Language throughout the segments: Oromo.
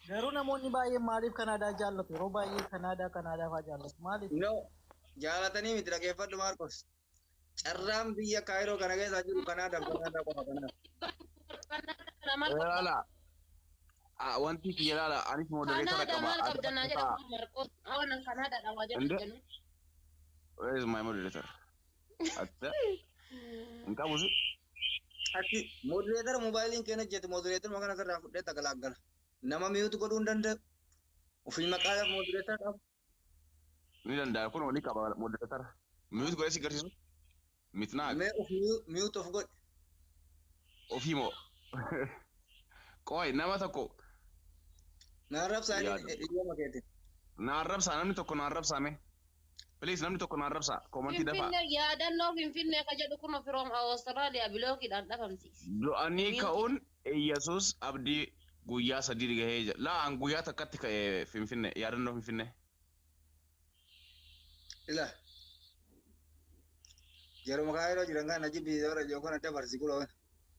Garuu namoonni baay'een maaliif Kanaadaa jaallatu? Yeroo baay'ee Kanaadaa Kanaadaa fa'aa jaallatu. Maaliif? No, jaalatanii miti, dhaggeeffadhu Maarkos. Carraan biyya Kaayiroo kana keessa jiru Kanaadaaf Kanaadaa qofa kanaaf. Laala. Wanti kiyya laala anis moderator Kanaadaa qaba. maal qabdanaa jedha Marqos. Awanan Kanaadaadha waa jedhu Inde? jennu. Where is my moderator? Atta. Hin qabu si. Ati moderator moobaayiliin keenya jettu moderator kana irraa fudhee tagalaaggala. Nama mute godhuu hin danda'u. Ofii maqaadhaaf moderator qabu. Ni danda'a kun walii qaba moderator. Mute godhee si garsiisu. Mitnaa Mee of mute of godhi. Ofii moo. Qoy, nama tokko Naan rabsaa. Yaadu. Iyyooma keetiin. Naan rabsaa, namni tokko naan rabsaa mee. Please, namni tokko naan rabsaa. Comment dafaa. Finfinnee, yaadannoo Finfinnee ka jedhu kun from Australia blockiidhaan dhabamsiisi. Du'anii ka'uun Iyyasuus Abdii guyyaa 3 gahee jira. Laa, an guyyaa takkatti ka'e Finfinnee, yaadannoo Finfinnee. Ila. Yeroo Kaayiroo jiran kana jibbi yeroo jiru kana dabarsi kuloo.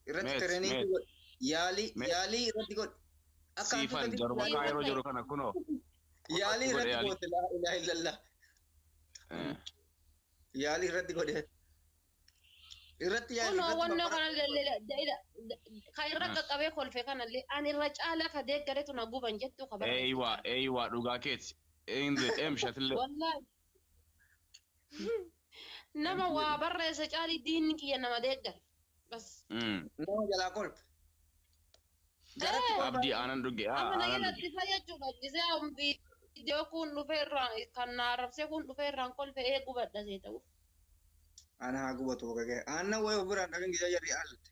Irratti Meet, training meet. godhi. Yaalii Meet. yaalii irratti godhi. Akka Siifan hantuutatti jaruma Yaalii Kaayiroo irratti jiru kana kunoo. Yaalii Godhe irratti yaalii. goote, laa ilaaha illallah. Yaalii irratti godhe. Irratti yaalii Kunoo irratti wannoo babbara. kanallee ka irra qaqqabee kolfe kanallee ani irra caalaa ka deeggaretu na guban jettu ka barreesse. Eeywa, eeywa, dhugaa keeti. Eenze emshatillee. Wallaahi. Nama waa barreesse caalii diinni kiyya nama deeggare. Bas. Nama jalaa kolfe. Jaratti kolfa. Abdii aanan dhuge. Amma na Aanan dhuge. jalatti fayyadudha. Gisee viidiyoo kun dhufee irraan kan na arrabsee kun dhufee irraan kolfe ee gubadha see ta'u. Ana haa gubatu gagee. Aannan wayii of biraan dhabin gisee jarri aalte.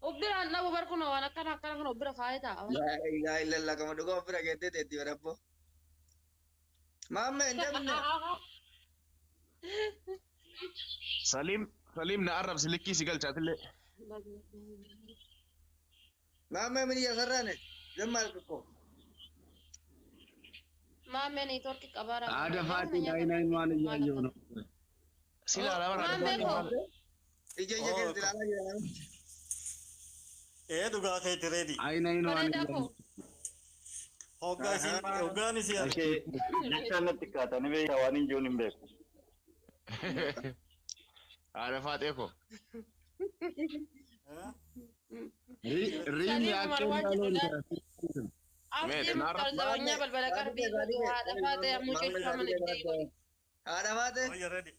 Ubbiraan dhabu bar kun waan akkana akkana kana ubbira kaayee taa'a. Laa ilaaha illallah, kama dhugaa of bira geettee teetti barabbo. Maamme hin jabne. Saliim, Saliim, na arrabsi, likkii si galchaatillee. Maamme ምን እየሰራ ነህ? ዝም አልክ እኮ። Maammee network qabaara. Haadha Faaxii daa'imman waan እያየሁ ነው። Si ilaalaa bara. Maammee koo. Ija ija keessa ilaalaa jira namichi. Ee, dhugaa keeti reedi. አይን አይኗን Bareedaa koo. Hoggaa isin hoggaan isii arge. Jechaan natti kaatanii beekaa waan hin jiruun hin beeku. Haadha Faaxee koo. ሪም Saliim Umar waan ያቄ jedhu Abdii Meet, Muktaar Zabanyaa balbala qarbii godhu haadha Faaxee ammoo jechuudha mana itti godhu. Haadha Faaxee. Wayya reedi.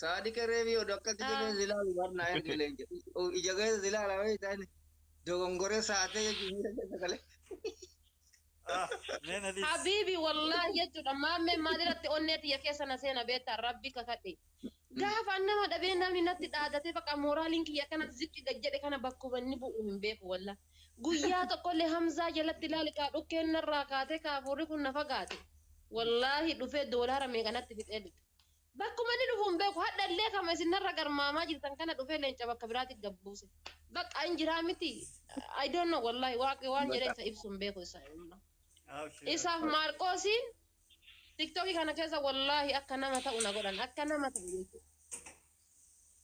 Saadiqa reebii oduu akkatti ija keessa ilaalu barnaa hin jileen jedhu. Ija keessa ilaala wayii ta'ani dogongoree saatee jechuun miira keessa galee. Ah, mee na dhiisi. Habiibi, wallaahi jechuudha, maammee maalirratti onnee tiyya keessa na seena beektaa, rabbi kakadhe. Gaafa nama dhabee namni natti dhaadatee baqa mooraaliin kiyya kana ziqqi gad jedhe kana bakkuma inni bu'u hin beeku wallaahi. Guyyaa tokkollee Hamzaa jalatti ilaali kaa dhukkeen narraa kaatee kaafuurri kun na fagaate. Wallaahi dhufee doolaara meeqa natti fixee lixa. Bakkuma inni dhufu hin beeku, hadhallee kama isin narra garmaamaa jirtan kana dhufee leenca bakka biraatti gabbuuse. Bakka hin jiraa miti. I don't know, wallaahi waaqi waan jedhee isa ibsu hin beeku isa. Abshir. Isaaf Maarqoosiin TikTokii kana keessa wallaahi akka nama ta'u na godhan, akka nama ta'u jechuudha.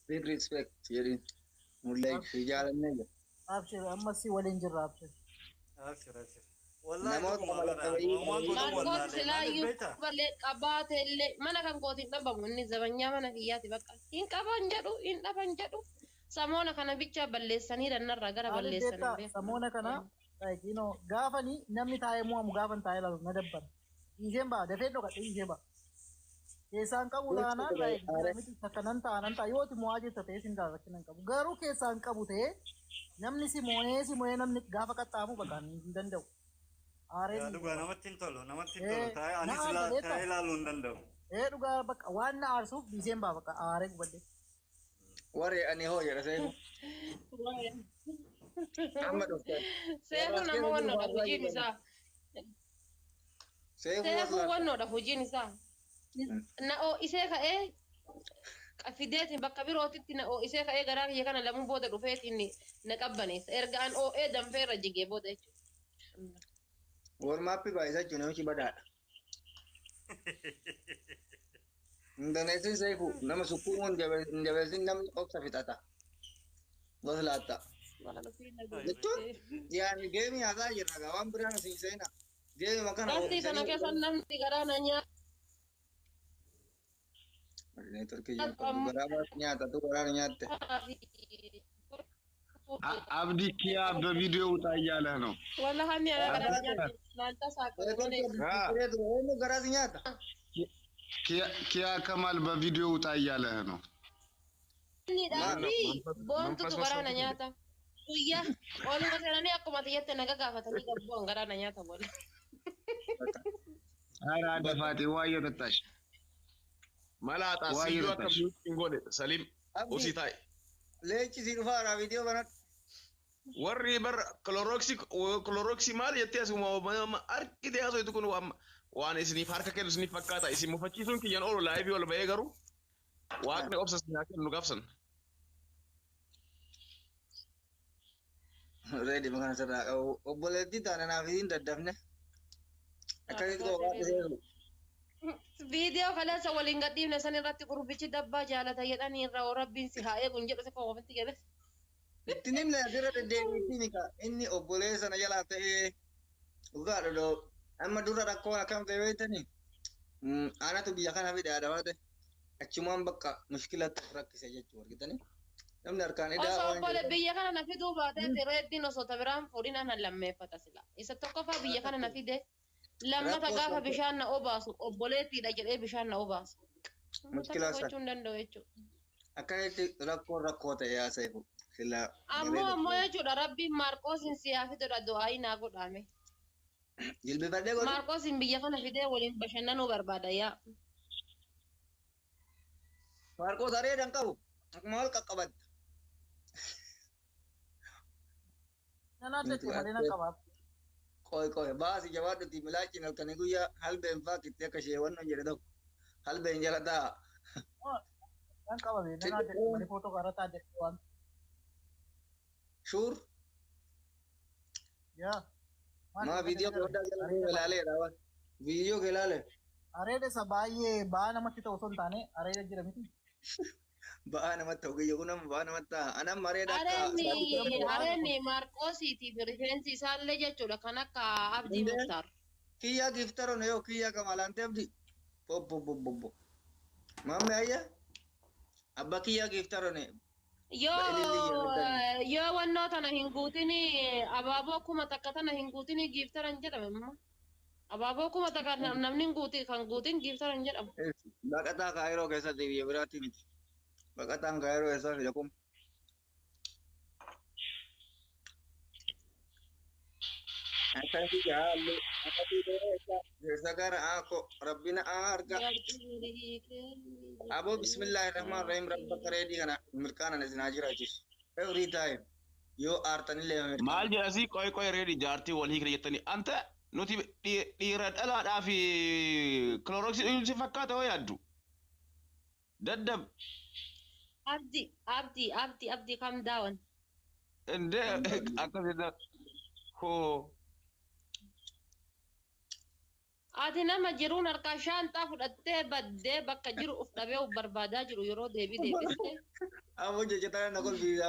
Big respect jedhin. Mullee si jaalannee jira. Abshir, ammas si waliin jirra, abshir. Abshir, abshir. Wallaahi Namoota dhuguma amala bara qabeeyyii waan godhan Maarqoos wallaalee maaliif silaayyuu beektaa? ballee qabaate illee mana kan kootiin dhabamu inni zabanyaa mana kiyyaati bakka hin qaban jedhu hin dhaban jedhu samoona kana bicha balleessanii dannarraa gara Maaliif balleessan hin beektaa beeku. Samoona kana like, gaafani namni taa'ee mo'amu gaafan taa'ee ilaalu na dabbara. Dhiiseen ba'a, dafee dhokadhe dhiisee ba'a. Keessaan qabu taanaan like, miti takka nan ta'a nan ta'a yooti mo'aa jirta ta'ee sin ta'a rakkina hin qabu. Garuu keessaan qabu ta'ee namni si mo'ee si mo'ee namni gaafa qaxxaamu bakka hin danda'u. Aaree Yaa dhugaa namatti hin tolu, namatti hin tolu. Eh, Taa'ee na anis aarsa beektaa? taa'ee ilaaluu hin danda'u. Ee, dhugaa bakka waan na aarsuuf dhiiseen ba'a bakka aaree gubadhe. Warri ani hoo jedha seefu. Amma dhuftan. Seefuu nama wannoodha hojiin isaa. Seefuu Seefuu waslaa. wannoodha hojiin isaa. Na oo'isee ka'ee fideetiin bakka birootitti na oo'isee ka'ee garaa kiyya kana lamuu booda dhufeetiin na qabbaneessa. Erga an oo'ee danfee irra jigee booda jechuudha. Warmaappi baay'isa jechuun namichi badaadha. Indoneesiin seefu nama sukkuumuu hin jabeessin, namni obsa fixata. Waslaatta. Jechuun yaani geemii haasaa jirra gaa waan biraan isin seena. Geemii kana Gastii sana keessa namni garaa na nyaata. Neetworkii garaa nyaata tu garaa nyaatte. አብዲ ኪያ በቪዲዮ ውጣ እያለህ ነው። Wallahi ana garaa nyaata. Maal tasaa Garaa si nyaata. ኪያ ከማል በቪዲዮ ውጣ እያለህ ነው። Inni boontutu garaa na nyaata. Guyyaa oluma seenanii akkuma xiyyatti naga gaafatanii gabbu'an garaa na nyaata wal. ኧረ አደፋጤ ውሃ እየጠጣሽ Malaaxaa Waa siyyuu akka yeroo mute hin goone Saliim usii taa'i. Leenci si dhufaara viidiyoo kanatti. Warri bar kilorooksii maal jettee asuma harkitee haasoftu kun waan isiniif harka kennu isiniif fakkaata. Isin mufachiisuun kiyyan oolu live ol ba'ee garuu waaqni obsa isin haa kennu gaafsan. Reedi makana sirraa qabu. Obboleettii taana naaf hin daddafne. Akkasitti koo waan dhiseesu. Viidiyoo kaleessa waliin gadhiifne san irratti gurbichi dabbaa jaalata jedhanii irraa rabbiin si haa eegu hin jedhu si koomatti jedhe. Itti nimne asirra deddeebiitti nika inni obboleessa na jalaa ta'ee dhugaadha doo. Amma dura rakkoon akkam ta'e beektanii? Anatu biyya kana fide adabate achumaan bakka mushkilatti rakkise jechuu argitanii. Namni harkaan idaa Osoo waan obbole biyya kana na fiduu baatee reeddiin osoo ta biraan fuudhin ana lammeeffata sila. Isa tokkoffaa biyya kana na fide lammata gaafa bishaan na obaasu obboleettiidha jedhee bishaan na obaasu. Mushkilaa sana. Gochuu hin danda'u jechuudha. Akkasitti rakkoon rakkoo ta'e yaaseefu. Sila Ammoo jechuudha rabbiin Maarqoosin siyaa fidudha du'aayii naa godhame. Jilbifadhee godhu. Maarqoosin biyya kana fidee waliin bashannanuu barbaada yaa. Maarqoos areeda hin qabu. Akkuma wal qaqqabatta. Nan addatti malee nan qabaaf. Qoy qoy baasi jabaadhuti milaachiin halkanii guyyaa halbeen faa kittee akka ishee wannan jedhe tokko halbeen jala taa'a. Nan qabame nan addatti malee footoo kaarratti addatti waan. Shuur Yaa. Maa viidiyoo kee hundaa jala deeme ilaaleera waan. Viidiyoo kee ilaale. Areeda isa baay'ee ba'aa namatti ta'u osoo hin taane areeda jira miti. Ba'aa namatti ta'u kiyya kun amma ba'aa namatti ta'a. Anam areeda akka Areenni Maarqoosiitiif rifeensi isaallee jechuudha kan akka Abdii Muktaar. Kiyyaa giftaroon yoo kiyyaa kamalaan ta'e abdii. Bobbo bobbo bobbo. Maamme ayya. Abba kiyyaa giftaroon. Yoo wannoo tana hin guutini abaaboo 1000 tana hin guutini giiftaran jedhame amma. Abaaboo 1000 namni hin guuti kan guutin giiftaran jedhamu. Baqataa Kaayiroo keessatti biyya biraatti miti. Baqataan Kaayiroo keessaa fida kun. Akkasii jaallu akkasii keessa gara ako rabbina arga. Aboo bismillahi rahmaan rahim rabba kareedii kana mirkaana isin haa jiraachisu. Every time yoo aartanillee mirkaana. Maal jedhasii qoy qoy reedi jaartii wal hiikna jettanii anta nuti dhiira dhalaadhaa fi kilorooksii dhuguun si fakkaata hoo yaaddu. Daddab Abdi Abdi Abdi Abdi kam daawan. indee akkasii hoo. Ati nama jiruun harkaa shaanxaa fudhattee baddee bakka jiru uf dhabee uf barbaadaa jiru yeroo deebii deebiste. Aboo jecha tana na kolfiisa.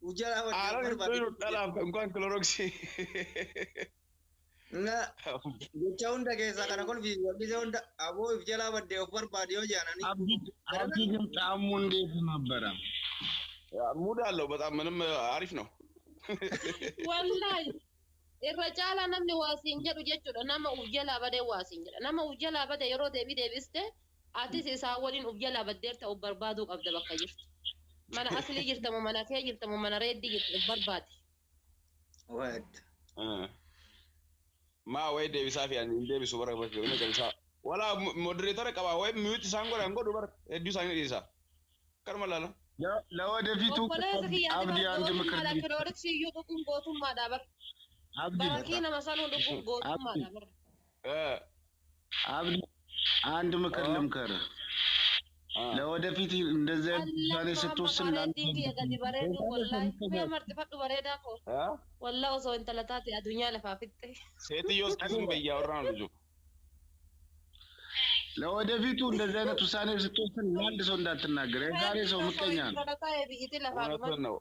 Ujjala Aaroon hin barbaade. dhalaaf እንኳን kilorooksii. Na jecha hunda keessaa kana kolfiisa. Bisa hunda aboo if jalaa baddee of barbaade yoo jaananii. አብዲ ግን ጣዕሙ እንዴት ነበረ? ሙድ አለው በጣም ምንም አሪፍ ነው። Wallaahi irra caalaa namni waasiin jedhu jechuudha nama uf jalaa badee waasiin jedha nama uf jalaa bade yeroo deebii deebiste atis isaan waliin uf jalaa baddeerta uf barbaaduu qabda bakka jirtu. Mana aslii jirtamu mana kee jirtamu mana reeddii jirtu uf barbaadi. What? Maa wayi deebisaa fi ani hin deebisu bara bakka inni deebisaa. Wala moderator qaba wayi mute isaan godhan godhu bara hedduu isaanii dhiisa. Kanuma laala. ለወደፊቱ Obboleessa kiyyaati አብዲ አንድ ምክር gootummaadha kilooriksii iyyuu dhuguun gootummaadha bara. አብዲ Barakii nama sanuu dhuguun gootummaadha bara. አብዲ አንድ ምክር ልምከርህ። ለወደፊት እንደዚህ አይነት ውሳኔ ስትወስን Bareeddiin kiyya gadi bareedu wallaahi. Mee marxifadhu bareedaa koo. Wallaa osoo intala taate addunyaa lafaa fixxe. ሴትዮ እስኪ ዝም በይ እያወራ ነው ልጁ። ለወደፊቱ እንደዚህ አይነት ውሳኔ ስትወስን ለአንድ ሰው እንዳትናገር። የዛሬ ሰው ምቀኛ ነው። Intala taa'e biyyatti lafaa እውነቱን dhumatti. ነው።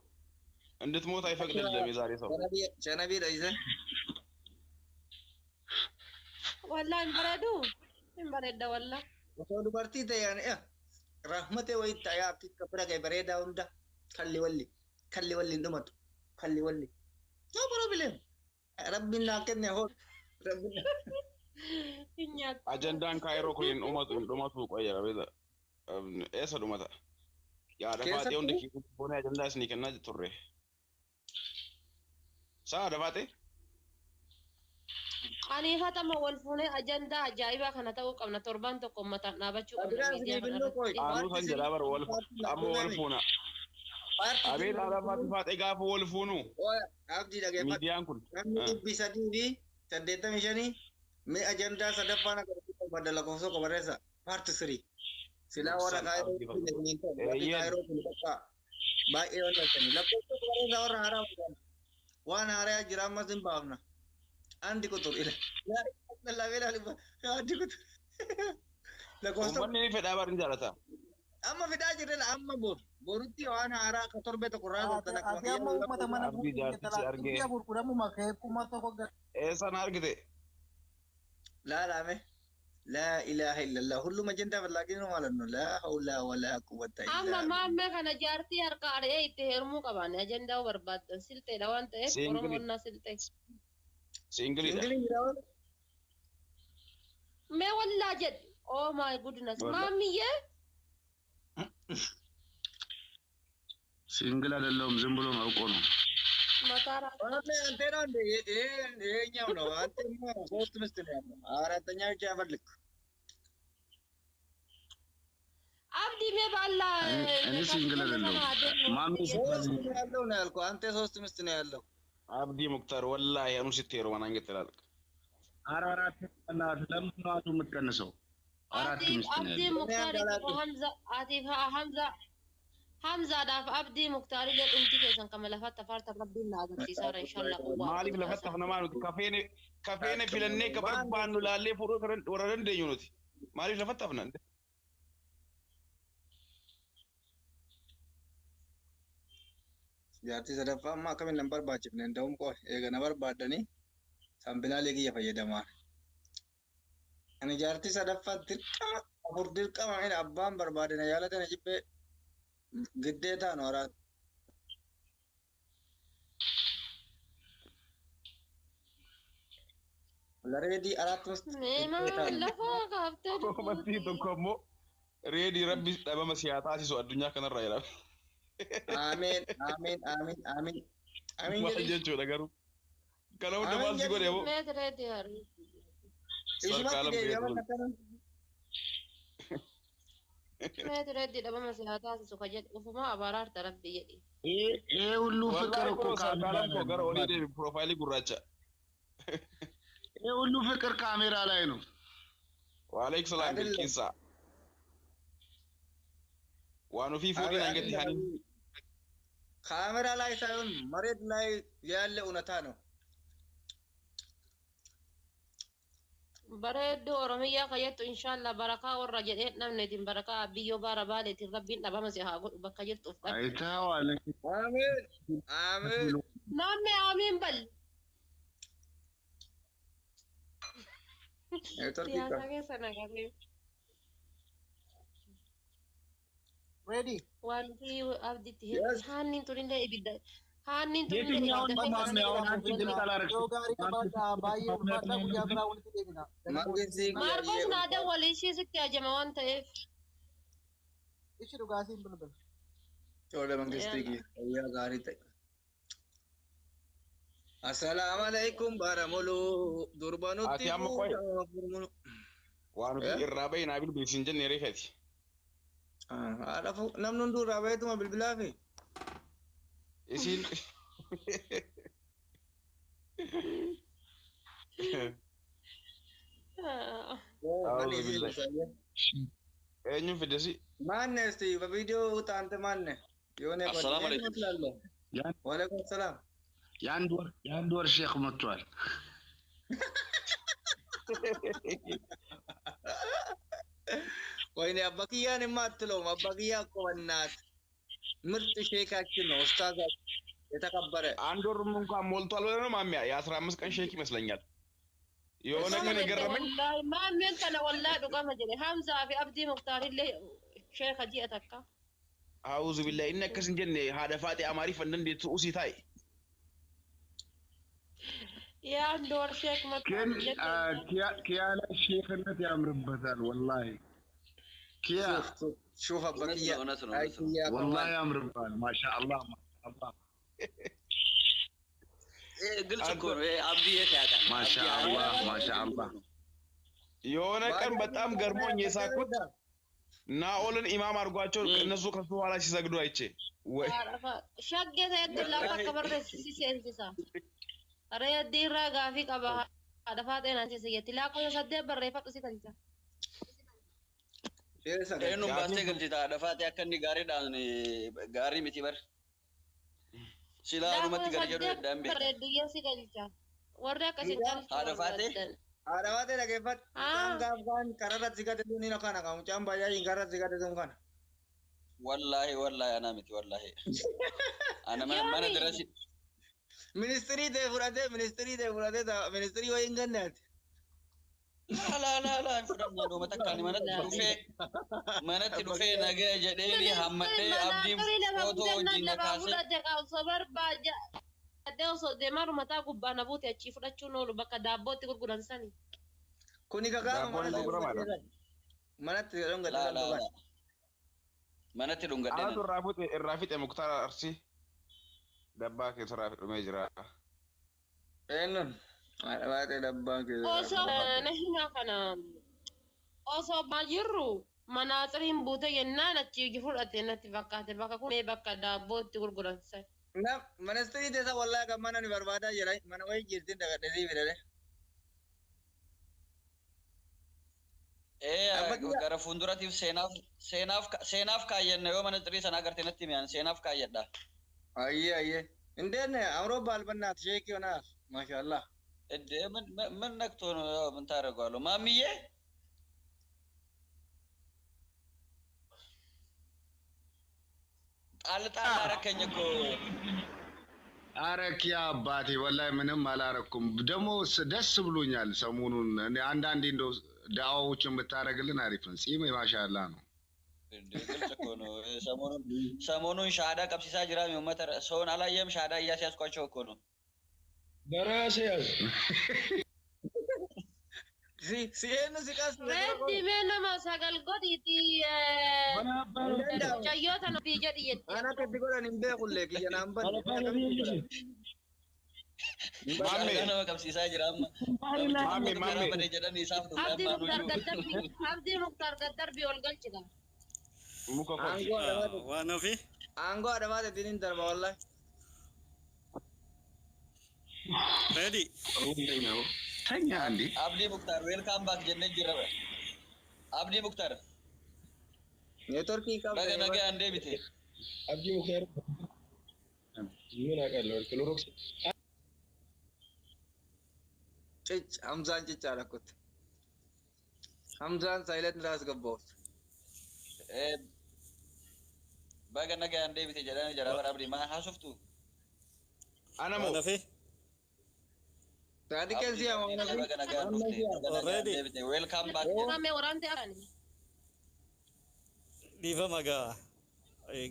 እንድትሞት አይፈቅድልህም የዛሬ ሰው። Shanabii dha. Wallah hin bareedu. Hin bareedda wallah. Osoo dubartii ta'e ani rahmatee wayii ta'ee akka bira ga'e bareedaa hunda kalli walli kalli walli hin dhumatu kalli walli. No problem. Rabbiin naa kenne hoo. Rabbiin. Hin nyaattu. Ajandaan kaayiroo kun hin dhumatu hin dhumatu qoyyara beeza. Eessa dhumata? Yaada faatee hundi boonee ajandaa isinii kennaa turre. Saa dafaatee? Ani hatama wal fuunee ajandaa ajaa'ibaa kana ta'uu qabna. Torbaan tokko uummataan dhaabachuu qabna miidiyaa kanarratti. Aanuu san jalaa bara wal amma wal fuuna. Abeet haadha faatee gaafa wal fuunu. Abdii dhageeffadhu. Miidiyaan kun. Namni 385 mee ajandaa sadaffaan agarsiisa badda lakkoofsa tokko barreessa. Paarti 3. Silaa warra kaayiroo kun bakka baay'ee waan ta'ani. Lakkoofsa tokko barreessa warra haaraa waan haaraa jira ammas hin baafna. አንድ ቁጥር ይላል አንድ ቁጥር ለኮስቶ Uummanni ni fedhaa bara ni jaalata. amma fidaa jirre amma bor borutti waan haaraa ka torbee tokko irraa Ati amma uummata mana Abdii jaartichi argee. Biyya gurguramuma kee 1000 gara. Eessaan argite? Laalame laa ilaaha illallah ሁሉም አጀንዳ ፈላጊ ነው ማለት ነው። ላ ሀውላ ወላ ቁወተ ኢላ Amma maammee kana jaartii harka ari'ee itti heerumuu qabaanne ajandaa barbaaddan silxeedha waan ta'eef Oromoonnaa silxee. Singiliidha. Singiliin jira waan Mee wallaa jedhi. Oh my goodness. Maammiyyee. ሲንግል አይደለሁም ዝም ብሎ ነው አውቆ ነው። Mataara. አንተ ነው እንዴ? ይሄኛው ነው። አንተማ ሶስት ምስት ነው ያለው። አራተኛ ብቻ ፈልግ። Abdii mee baallaa. እኔ ሲንግል አይደለሁም። ማሚ ሶስት ነው ያለው ነው ያልኩህ። አንተ ሶስት ምስት ነው ያለው። Abdii Muktaar wallaahi anuu sitti heeruma naan jette laal. ኧረ አራት እናት ለምንድን ነው አቱ የምትቀንሰው? አራት ሚስት ነው Abdii ያለው። Muktaar Hamza atiif Hamza Hamzaadhaaf Abdii Muktaar illee dhumti keessan kama lafatti afaartan rabbiin na agarsiisaara inshallah quwwaa. Maaliif lafatti hafna maa nuti kafeene filannee ka barbaannu laallee fuudhuu warra dandeenyu nuti. Maaliif lafatti hafna? Jaartii sadaffaa amma akkamiin nan barbaachifne nda'uun qofa eega na barbaaddanii sanbilaalee kiyya fayyadamaa. Ani jaartii sadaffaa dirqama afur dirqama inni abbaan barbaade na jaalate na jibbee giddee taanu haraat. Lareedii አራት ውስጥ Mee lafa kaaftee Komantii tokko ammoo reedii rabbi dhabama si haa taasisu addunyaa kanarraa jedhama. Ameen ameen ameen ameen ameen Maal jedhi. jechuudha garuu. Kana hunda maal si godhe moo? Mee reedii haru. Isumatti Sarkaalam deebi'ama beekuu. akkana. Mee reedii dhabama si haa taasisu ka jedhu ufumaa abaaraarta rabbi jedhi. ይሄ ሁሉ ፍቅር Wallaahi እኮ kunoo ካሜራ sarkaalam ላይ koo ነው gara olii deebi piroofaayilii gurraacha. ይሄ ሁሉ ፍቅር ካሜራ ላይ ነው። Waalaikum salaam አይደለም። bilqiinsaa. Waan ofii fuudhii naan gadi hani. ካሜራ ላይ ሳይሆን መሬት ላይ ያለ እውነታ ነው። Bareedduu Oromiyyaa ka jettu inshallah barakaa warra jedhee dhabneetiin barakaa biyyoo baara baaleetiin rabbiin dhabama si haa godhu bakka jirtuuf qabdi. አይተኸዋል። አሜን አሜን። Namni amiin bal. ኔትወርክ Siyaasa keessa nagarree. Ready? Waan fi abditti Yes. haanniin tunillee ibidda. Haanniin tunillee የትኛውን ibidda ነው ማሜ? አሁን አንቺ ግልጽ አላደረግሽም። Yeroo gaarii qabaadhaa baay'ee ulfaadhaa guyyaa biraa walitti deebina. መንግስት Maarqos naa dawwali ishii sitti ajama waan ta'eef. Ishi dhugaasiin bilbila. Tole mangistii kiyya gaarii ta'e. Assalaamu alaikum baramulu durba nutti Ati amma qoy. fuudhaa. Waan ofii irraa bahi naa bilbilisi hin jenne reefati. Haadha namni hunduu irraa baheetuma bilbilaafi. Isiin A'uudhu billahi. Eenyuun fidesi? Maanne እስቲ በቪዲዮ ውጣ አንተ ማነ የሆነ አሰላሙ አለይኩም። ትላለህ። ወአለይኩም ሰላም። የአንድ ወር ሼክ መጥቷል። ወይኔ አባክያን የማትለውም አባክያ እኮ በእናትህ ምርጥ ሼካችን ነው ኡስታዛችን። የተከበረ አንድ ወርም እንኳን ሞልቷል ብለህ ነው ማሚያ? የ15 ቀን ሼክ ይመስለኛል። የሆነ ቀን የገረመኝ Wallahi maammeen kana wallahi dhugama jedhe Hamzaa fi Abdii Muktaarillee sheeka ji'a takka. አውዙ ቢላሂ inni akkas hin jenne haadha faate amaariif hin dandeettu usii taa'i. የአንድ ወር ሼክ መጣ ግን ኪያ ላይ ሼክነት ያምርበታል። ወላሂ ኪያ ሹፍ አበክያ እውነት ነው፣ እውነት ነው። አይ ኪያ ወላሂ ያምርበታል። ማሻአላህ ማሻአላህ ይሄ ግልጽ እኮ ነው። ይሄ አብዲ የት ያውቃል? ማሻአላህ ማሻአላህ። የሆነ ቀን በጣም ገርሞኝ የሳኩት ናኦልን ኢማም አድርጓቸው እነሱ ከሱ በኋላ ሲሰግዱ አይቼ ወይ Shaggee ta'etti lafa akka barreessi si seensisa. Reeddii irraa gaafii qaba haadha faaxee naan seensisa jetti. Lakkoofsa saddeet barreeffadhu si galcha. Eenyuun baastee galchita? Haadha faatee akka inni gaariidhaan gaarii miti bar. Silaa dhumatti Lakkoofsa gadi jedhu saddeet heddaan beeka. barreedduyyee si galcha. Warri akkasin galchu Haadha faatee? barbaadan. Haadha faatee dhaggeeffadhu. Mucaan gaaf kaan kararratti si gate sun ni kana kan mucaan baay'ee kararratti si gate sun kana. Wallaahi wallaahi anaa miti wallaahi. Ana mana mana dirasi Ministirii ta'e fudhatee ministirii ta'e fudhatee ministirii wayii hin gannaati. Laa laa laa hin fudhanne dhuma takka ani manatti dhufee nagaya jedheeni hammadhee abdiin Manaaxirii lafa footoo fudhannaan wajjin na lafaa kaasee fudhate osoo barbaada. Osoo deemaa mataa gubbaa na buute achii fudhachuun oolu bakka daabbootti gurguran sani. Kuni gaafa Daabboon manatti gurguramaadha. Manatti dhungate Laa san laa dhugan. laa manatti dhungadhee Anatu nan. irraa fixe irraa fixe Muktaar Arsii dabbaa keessa irraa dhumee jira. Eenyuun haadha faatee dabbaan keessa. Osoo na himaa kana osoo ma jirru manaaxiriin buute jennaan achi fudhate natti fakkaate bakka kun bakka daabbootti gurguran sani. Na ministirii ta'e wallaahi kan mana ni barbaadaa jira mana wayii jirtiin dagadhee sii fidale. Ee Abbakiyya. gara fuulduraatiif seenaaf seenaaf seenaaf kaayyanna yoo mana xirii sana agarte natti mi'aan seenaaf kaayyadha. Ayyee ayyee. እንዴት ነህ? አምሮብሃል። በእናትህ ሼክ ይሆናል። ማሻአላህ። እንዴ ምን ምን ነክቶ ነው? ያው ምን ታደርገዋለሁ? ማሚዬ ጣል ጣል አደረከኝ እኮ። አረ ኪያ አባቴ ወላሂ ምንም አላረኩም። ደግሞ ደስ ብሎኛል ሰሞኑን። እኔ አንዳንዴ እንደው ዳዋዎችን ብታደርግልን አሪፍ ነው። ጺም ማሻአላህ ነው። እንዴ ግልጽ እኮ ነው። ሰሞኑን ሰሞኑን ሻሃዳ ቀብሲሳ ጅራ ኡመተ ሰውን አላየም። ሻሃዳ እያስያዝኳቸው እኮ ነው። በራስህ ያዝ። ሲሄኑ ሲቀስ Reetti mee nama sagal godhiiti mucayyoo tana ofii jedhi jetti. Ana akkatti godhan hin beekullee kiyya naan banne. Maammee Nama qabsiisaa jira amma. Maammee maammee Karaa jedhanii isaaf dhufe Abdii amma Muktaar nuyyuu. gaddarbii Abdii Muktaar gaddarbii ol galchita. Muka kooti. Aangoo adamaate Waan ofii aangoo adamaate ittiin darba wallahi. Ready. ተኛ እንዴ። Abdii Muktaar welcome back jennee jirra. Abdii Muktaar Neetworkii baga qabda. nagaa deebite. አብዲ ሙክታር ምን አውቃለሁ? ክሎሮክስ ጭጭ ሀምዛን ጭጭ አደረኩት። ሀምዛን silent አስገባሁት። Baga nagaa deebite jedhanii jira bara Abdii maa haasoftu? Ana moo Waan ofii Saadi keessi haa Baga nagaa dhufte. Baga nagaa Already. deebite. Welcome back. Maamee waraante afaan. Dhiifama gaa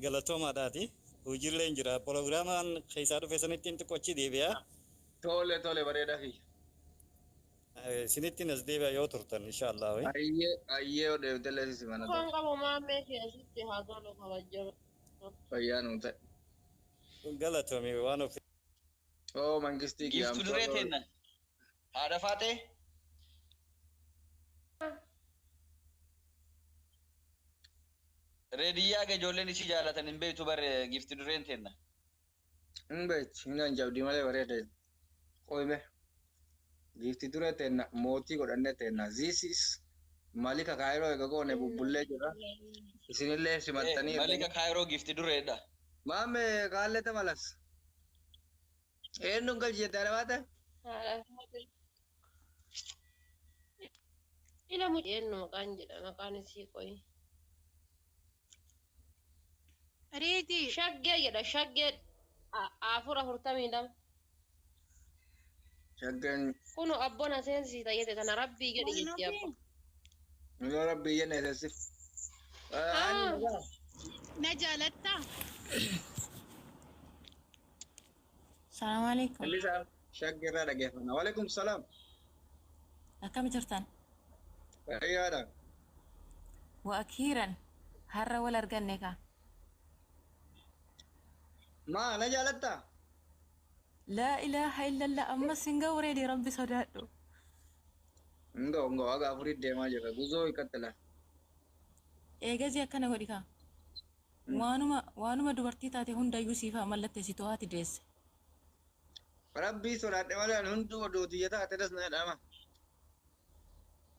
galatoomaadhaati. Hojiillee hin jira. Proogiraamaan keessaa dhufe sanittiin xiqqoo achi deebi'a. Tole tole bareedaa kiyya. Sinittiin as deebi'a yoo turtan inshaallah. Ayyee ayyee odeeftellee sisi mana Kun qabu maamee keessatti haa tolu kabajjamu. fayyaa nuu ta'e. Galatoomi waan ofii. Oo mangistii kiyya. Giiftu duree teenna. Haadha faatee. Reediyyaa ga ijoolleen isii jaalatan hin beektu bare giifti dureen teenna. Hin beekti hin anjabdii malee bareeda. Qoyme. Giifti duree teenna mootii godhannee teenna. This is Malika Kaayiroo eega goone bubbullee jira. Isinillee simattanii. Malika Kaayiroo giifti dureedha. Maame kaallee tamalas. Eenyuun galchi jettee alabaate? Ila muceen maqaan jedha maqaan isii qoyi. Reeti. Shaggee jedha shaggee. 4 42. Shaggeen Kun abboon aseensi tayyate tana rabbii jedhi jetti abbo. Yoo rabbii jenne seensif. Ani nagaa. Na jaalattaa? Salaamu alaikum. Elisa shaggee irraa dhaggeeffanna. Waalaikum salaam. Akkam jirtan? Fayyaadha. Wa akhiiran har'a wal arganne kaa. Maa na jaalattaa? Laa ilaaha illallah, ammas hin ga'u reedi, rabbi sodaadhu. Ngoo ngoo haga afurii deemaa jirra. Guzoo iqaxxila. Eegasii akkana godhi kaa. Waanuma dubartii taate hundayyuu siif haa mallatteessitu haati deesse. Rabbii sodaadhe malee ani hunduu oduu tiyya taate das na jedhama.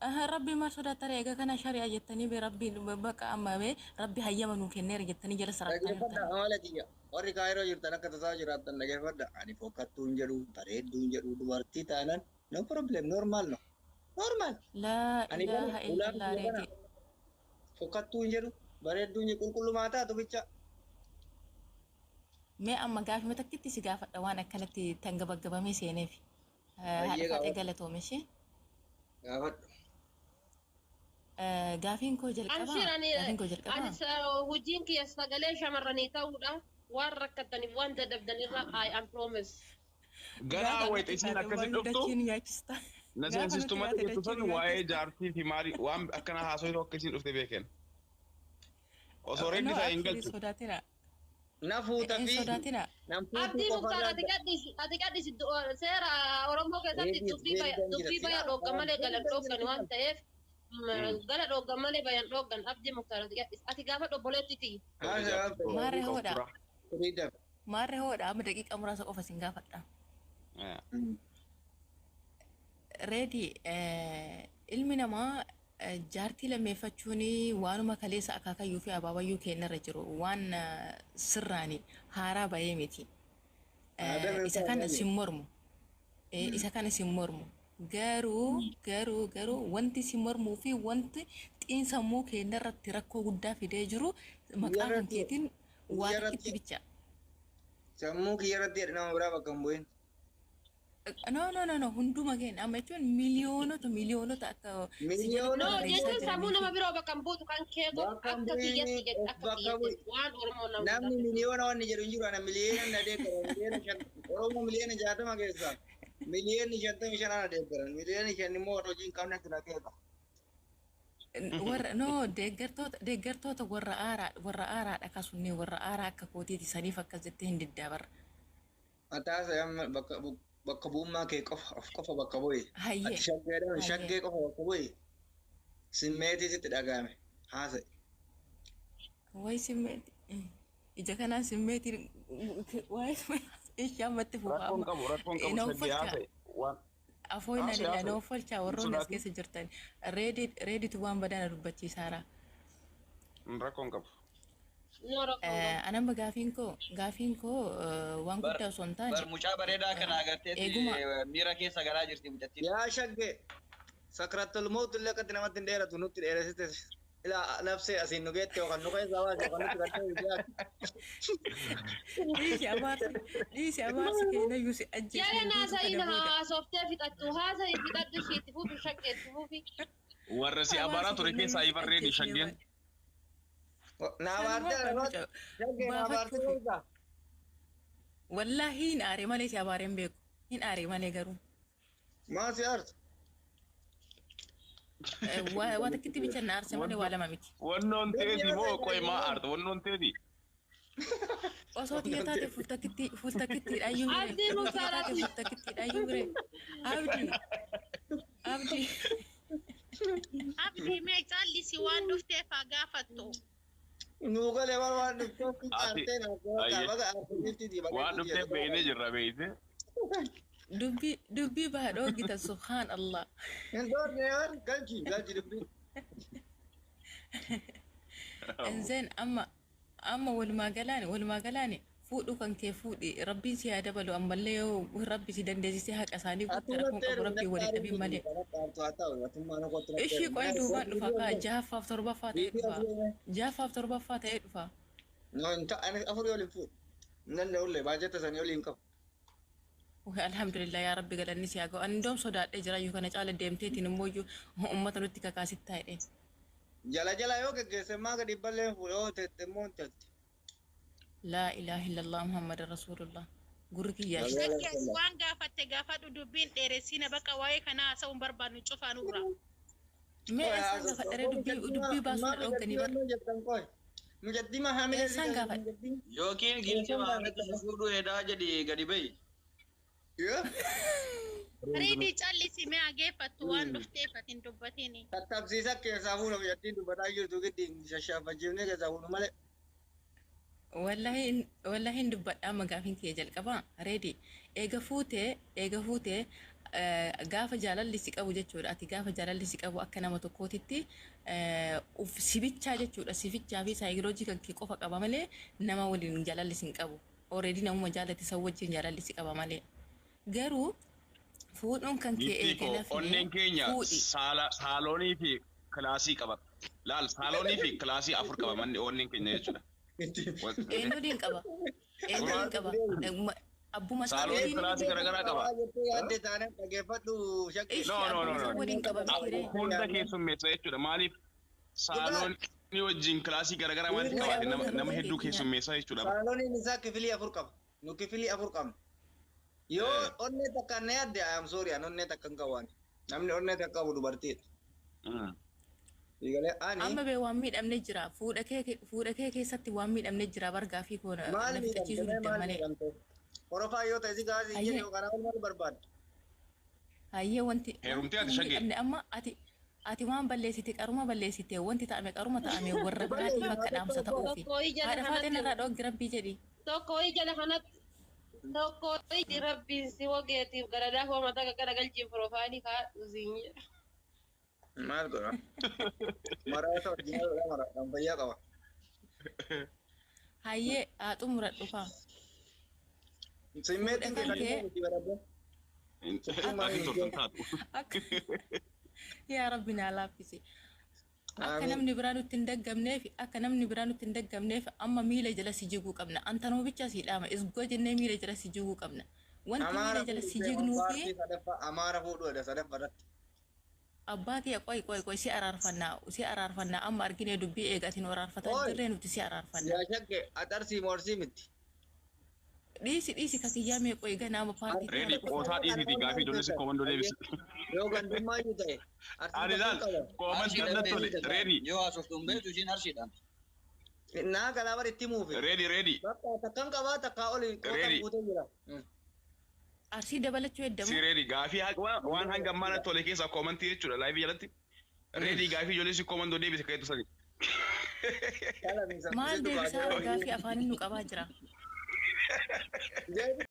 Aha, rabbi maal sodaattare? Egaa kana shari'a jettanii bee, rabbiin bakka amma bee rabbi hayyama nuu kenneera jettanii jala sarartanii Dhaggeeffadha amala tiyya. Warri Kaayiroo jirtan akka tasaa jiraattan dhaggeeffadha. Ani fokkattuu hin jedhu, bareedduu hin jedhu, dubartii taanan no problem, normal no. Normal. Laa Ani kana ilaaha ulaan illallah kiyya kana reedi. fokkattuu hin jedhu, bareedduu hin jedhu, qulqullumaa taatu bicha. Mee amma gaafima takkitti si gaafadha, waan akkanatti tangabaggabamee seeneef. Haadha Baay'ee faatee gaafadhu. galatoome ishee. Gaafadhu. Gaafiin koo jalqabaa. Amshir ani Gaafiin koo jalqabaa. ani hojiin kiyya sagalee shamarranii ta'uudha. Waan rakkattaniif waan dadhabdanirra I am promise. Ganaa Gaafa wayita nuti isiin taate akkasi waan dhuftu dachee nu nyaachista. na Gaafa nuti seensistumatti taate jettu dachee san nu waa'ee nyaachista. jaartii fi maali waan akkana haasoo akka isiin dhufte beeken. Osoo reeddi No, ta'e hin abshirii, galchu. sodaatina. Na fuuta Hin fi sodaatina. nan fuutuu Abdii Muktaar, qofarraa ati gadhiisi, ati gadhiisi, seera Oromoo keessatti Reediif dubbii baya beektan jira. dubbii baya dhooggan malee gala dhooggan waan ta'eef, gala dhooggan malee bayan dhooggan. Abdii Muktaar, ati gadhiisi, ati gaafa obboleetti tiyyi. Maarree hoodha. Freedom. Maarree hoodha, amma daqiiqa muraasa qofa sin gaafadha. Reedi, ilmi namaa jaartii lammeeffachuun waanuma kaleessa akaakayyuu fi abaabayyuu keenyarra jiru, waan sirraani haaraa bahee miti. Isa kana sin mormu. Isa kana sin mormu. Garuu wanti si mormuu fi wanti xiinsammuu keenyarratti rakkoo guddaa fidee jiru maqaa kan keetiin waa takkitti bicha. Sammuu kiyya irratti jedhe, nama biraa bakka hin bu'in. No, no, no, no, hunduma keenya amma jechuun miiliyoonota miiliyoonota akka si jalatti Miiliyoonota. No, barreessaa jechuun sammuu jiranii nama fi biroo bakka hin buutu, kan kee qofa Bakka hin akka kiyyatti bu'in, jedhe, akka bakka kiyyatti bu'i. waan Oromoo nama Namni miliyoona wanni jedhu hin jiru. Ana miliyoona na deeggaran, miliyoona 5, Oromoo miliyoona 60 keessaa miliyoonni 55 ana deeggaran, miliyoonni 5 immoo warra hojii hin qabnetti na keessa. Warra no deeggartoota warra aaraa, warra aaraadha kasunnee, warra aaraa akka kootiiti saniif akkas jettee hin diddaa. Mataa amma bakka bu'ummaa kee qofa, of qofa bakka bu'i. Hayyee. Ati shaggeedhaan Hayyee. Shaggee qofa bakka bu'i. Simmeetii sitti dhaga'ame. Haasa'e. Wayi simmeeti, ija kanaan simmeetii waa'ee ishee ammatti fufa Rakkoon amma. qabu, rakkoon qabu, Na shaggee uffachaa. haasa'e. Waan Afoo inni haasa'e lilla na haasa'e. uffachaa, warroonni as Sodaatin. keessa jirtan, reeditu waan badaa na dubbachiisaara. Rakkoon qabu. No, rakkoon qabu. Anamba gaafiin koo waan guddaa osoo hin Bar taane mucaa bareedaa kana agarteeti eeguma miira keessa galaa jirti mucattiin. Yaa shaggee, sakratul mawt illee akkatti namatti hin dheeratu, nutti dheeressite. Ilaa nafsee asiin nu geette yookaan nu keessaa baase yookaan nutti gartee. Dhiisi abaarsi, dhiisi abaarsi keenyayyuu si ajjeesu Jala hin guutu naasa'iin kana booda. haasoftee fixattu, haasa'i fixadhu, ishii itti fufi, shaggee itti fufi. Warra si abaaraa Abaarsi ture keessaa keenyayyuu si ifa reedi ajjeesne shaggeen. Na Sanuma abaarte mucaa shaggee, na abaarte baafachuufi. beektaa? Wallaahi hin aare malee si abaareen beeku. Hin aare malee garuu. Maa si aartu? Waa takkitti bicha na aarse malee waa lama miti. Wannoon teeti moo qoy maa aarta wannoon teeti? Osoo xiyya taate fuultakkitti fuultakkittiidhaayyuu bire. Abdii Osoo xiyya taate Muktaaraati. fuultakkittiidhaayyuu bire. Abdii. Abdii. Abdii, mee callisi, waan dhufteef haa gaafattu. Nuu galee waan dhufteef Ati aartee na ayyee baga aartee. Waan dhufteef beeknee jirra beeyte. Dubbii baha dhoogita, subhaan Allah. Hin dhoorne, waan galchi galchi dubbii. Inzeen amma walumaa galaani fuudhu kan kee fuudhi, rabbiin si haa dabalu. Ammallee yoo rabbi si dandeessisee haqa isaanii guutte, rakkoon qabu, rabbiin waliin dhabin malee. Ishii qo'ee duubaan dhufa kaa, jahaffaaf torbaffaa ta'ee dhufa. Jahaffaaf torbaffaa ta'ee dhufa. No, hin ta'an, afurii ol hin fuudhu. Hin danda'ullee baajata sanii olii hin qabu. Alhamdulillah yaa Rabbi galanni si haa ga'u. Ani doom sodaadhee jira iyyuu kana caala deemteetiin immoo iyyuu uummata nutti kakaasitti taa'edhe. Jala jala yoo geggeesse maa gadi balleen fuudhee yoo teette immoo hin teette. Laa ilaaha illallah Muhammad Rasulullah. Gurri kiyyaa shi. Shaggees waan gaafatte gaafadhu dubbiin dheeressina bakka waa'ee kanaa haasa'uu hin barbaannu cufaa nurra. Mee eessaan gaafadharee dubbii baasuu na dhoogganii bara. Mujaddima haamila Eessaan gaafadhe? Yookiin giiftii maamilatti si fuudhuu hedaa jedhi gadi bahi. Reedii callisi mee hageeffattu waan dhufteef ati hin dubbatini. Tattabsiisa keessaa fuudha mujaddin dubbataa jirtu giddiin shashaafachiifnee keessaa fuudhu malee. Wallahi hin dubbadha amma gaafiin kiyya jalqaba. Reedi eega fuutee gaafa jaalalli si qabu jechuudha. Ati gaafa jaalalli si qabu akka nama tokkootitti uf sibichaa jechuudha. Sibichaa fi saayikoloojii kan kee qofa qaba malee nama waliin jaalalli si hin qabu. Already namuma jaallate san wajjin jaalalli si qaba malee. Garuu fuudhuun kan kee Giiftii eega koo nafne onneen keenya fuudhi. saaloonii fi kilaasii qaba. Laal saaloonii fi kilaasii afur qaba manni onneen keenya jechuudha. Eenyuun qaba? Eenyuun qaba? Abbuma isaa Saaloonii waliin kilaasii garaagaraa qaba. Yaadde taanaan dhageeffadhu shakkii. No no no abbuma isaa no. waliin qaba miti ree. Hunda keessummeessa jechuudha. Maaliif saaloonii wajjin kilaasii garaagaraa waan Way qabaate aboo nama hedduu keenya. keessummeessa jechuudha. Saalooniin isaa kifilii afur qaba. Nu kifilii afur qabna. Yoo onnee takka na yaadde I am sorry an onnee takka hin qabu ani. Namni onnee takka qabu dubartiidha. Eegalee ani Amma bee waan miidhamne jira. Fuudha kee keessatti waan miidhamne jira bargaa fi koona maal na fixachiisuu miidhamte diddan maal malee. miidhamte? Horofaa yoo ta'e si gaasii Hayyee jedhu karaa ol maal barbaadda? hayyee wanti Heerumtee ati hin shaggee. miidhamne amma ati waan balleessite qaruma balleessite wanti ta'ame qaruma ta'ame warra biraatiif akka dhaamsa ta'uufi. Tokko ija Haadha faateen kanatti irraa dhooggi rabbii jedhi. tokko ija kanatti tokko iji rabbiin si wageetiif gara daakuu mataa gaggaragalchiin piroofaayilii kaa'u siin jedha. Maal godha? Maraata wajjin mara fayyaa qaba. Hayyee haa xumuradhu kaa. Simmeetiin Fuudha kan kee kee kan miti baradde. Ati tortan taatu. akka yaa rabbi naa laaffisi. Akka Amiin. namni biraa nutti hin daggamneef akka namni biraa nutti hin daggamneef amma miila jala si jiguu qabna. Antanoo bicha si dhaama. Isgoo jennee miila jala si jiguu qabna. Wanti miila Amaara jala si fuudhee jignuu fi paartii sadaffaa Amaara fuudhuudha sadaffaa irratti. abbaa kee qoy qoy qoy si araarfannaa si araarfannaa amma argine dubbii eegatiin araarfataa Oi! jirree nuti si araarfanna. Yaa shakke ati arsii moo arsii miti? Dhiisi dhiisi kakiyyaa mee qoy ganaa amma paartii Reedi kana qoosaa dhiisiiti gaafii ijoollee si koomandoo deebisi. Yoo gandummaa iyyuu ta'e arsii Ani takka laal hin qaban. koomantii Arshiidhaan natti tole. beektu. Reedi Yoo haasoftu hin beektu ishiin arshiidhaan. Naa galaa bar itti muufe. reedi reedi Bakka takkan qabaa takkaa oli qootan Reedi. guutee jira. Arsii dabalachuu si heddamu. reedi gaafii waan hanga ammaa natti tole keessaa koomantii jechuudha laayivii jalatti. Reedi gaafii ijoollee si koomandoo deebise kan jettu sani. Maal deebisaa gaafii afaaniin nu qabaa jira. Deebi